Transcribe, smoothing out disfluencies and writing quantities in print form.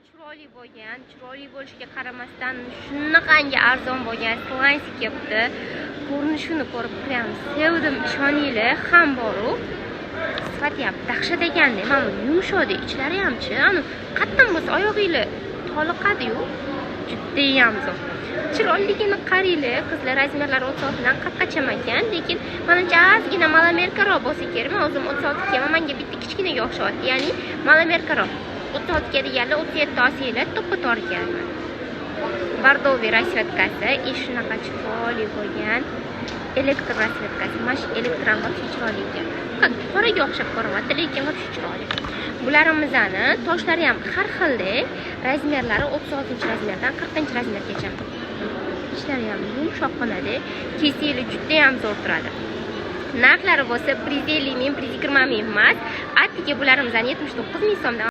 Chiroyli bo'lgan, chiroyli bo'lishiga qaramasdan shunaqangi arzon bo'lgan slansi kelibdi. Ko'rinishini ko'rib прям sevdim, ishoninglar, ham boru. Sifati ham dahshat ekanda, mana bu yumshoqda, ichlari hamchi, anu qattan bo'lsa oyog'inglar toliqadi-yu. Judayam zo'r. Chiroyligini qaranglar, qizlar, размер lari 36 dan 40 gacha ekan, lekin manimcha ozgina маломерка roq bo'lsa kerak. Men o'zim 36 kiyaman, menga bitta kichkinaga o'xshayapti, ya'ni маломерка roq. 36 deganlar 37 olsanglar to'ppa to'g'ri keladi. Бордовый расцветка si и shunaqa chiroyli bo'lgan elektr расцветка si. Mana shu elektr ham вообще chiroyli ekan. Как qoraga o'xshab ko'rinyapti, lekin вообще chiroyli. Bularimizni toshlari ham har xilda, размер lari 36 размер dan 40 размер gacha. Ishlari ham yumshoqqinada, kiysanglar juda ham zo'r turadi. Narxlari bo'lsa 150 ming, 120 ming emas. Atigi bularimizni 79 ming so'mdan.